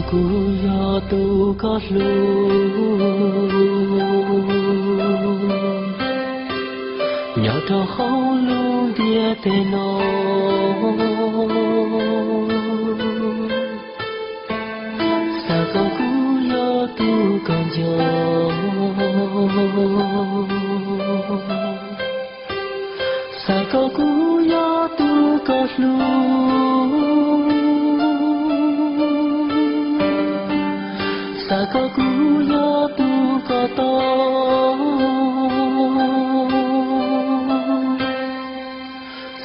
Kuv yog tus koj hlub, nyob rau hauv lub ntiaj teb no, xav kom kuv yog tus koj nco, xav kom kuv yog tus koj hlub, xav kom kuv yog tus koj tau,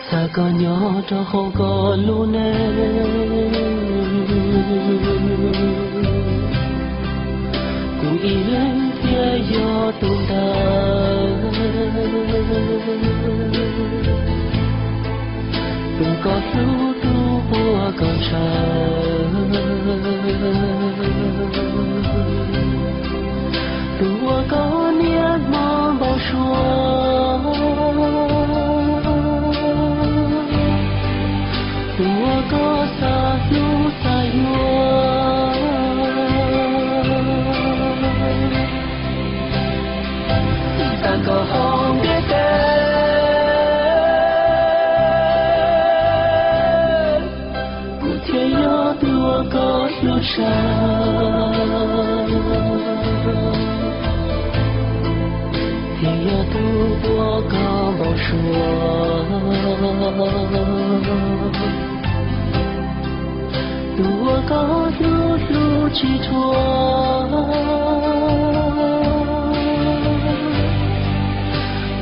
xav kom nyob rau hauv koj lub neej. Kuv ib leeg thiaj yog tus ntawd, tus koj hlub, tus uas koj ntshaw, tus uas koj niaj hmo npau suav, tus uas koj xav hlub xav yuav. Xav kom hauv ntiaj teb, kuv thiaj yog tus uas koj hlub tshaj, thiaj yog tus uas koj npau suav, tus uas koj hlub hlub tsis tshua,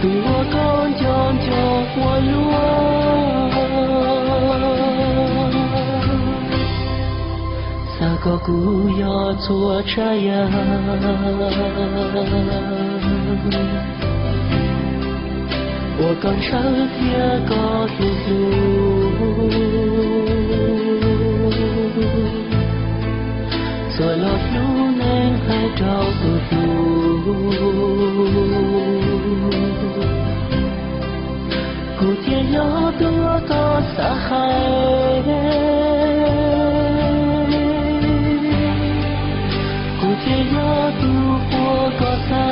tus uas koj nco nco ua luaj. Xav kom kuv yog txhua tsav yam uas koj ntshaw thiab koj hlub hlub, txhua lo lub neej hais rau kuv hlub. Kuv thiaj yog tus uas koj xav hais, kuv thiaj yog tus uas koj xav